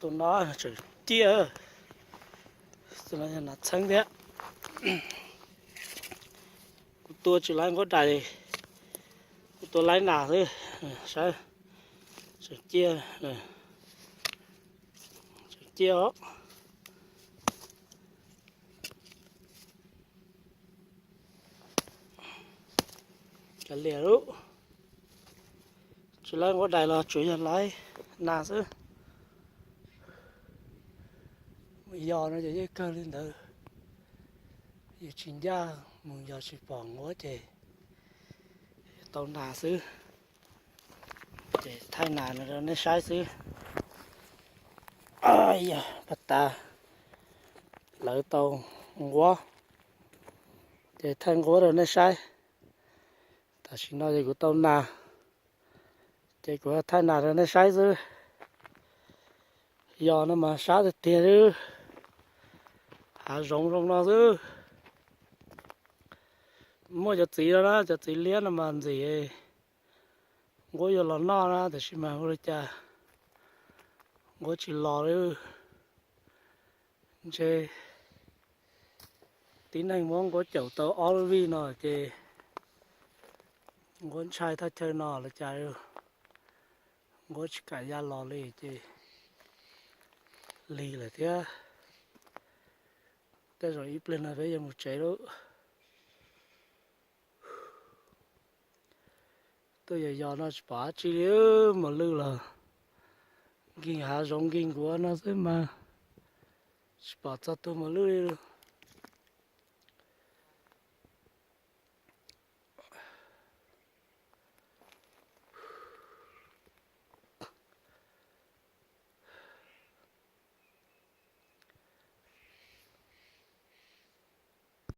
Tus no tseem ciaj, tus no yog nas txheeb thiab. Kuv tua tsis laib nquab dais, kuv tua laib nas xwb. Saib, tseem ciaj, tseem ciaj os. Kav liam lub, tsis laib nquab dais los tsuas yog laib nas xwb. Mus yos no ces yeej kawg li ntawd, yus tsis ncaj mus yos tsis pom nquab ces tau nas xwb. Ces thaij nas no rau nej saib xwb. Yog pag tas lawv tau nquab, ces thaij nquab rau nej saib. Tam sim no ces kuv tau nas, ces kuv thaij nas rau nej saib xwb. Yos no mas sab tiag tiag li, hav zoov zoo no xwb. Muaj cov txiv no na, cov txiv liab no mas ntxim nquab yuav los noj na, tiam sis mas ua li cas nquab tsis los li. Ntshe tib neeg muab nquab caum tau ob lub vij no ces nquab ntshai thaj chaw no los cas nquab tsis kam ya los li ces lig lawm thiab. Tej zaum ib pliag no peb yuav mus tsev lawm. Tuaj yos yos no tsis pom dab tsi li, mos lwj los nkeeg hav zoov nkeeg nkuav no xwb mas tsis pom txog tus mos lwj li.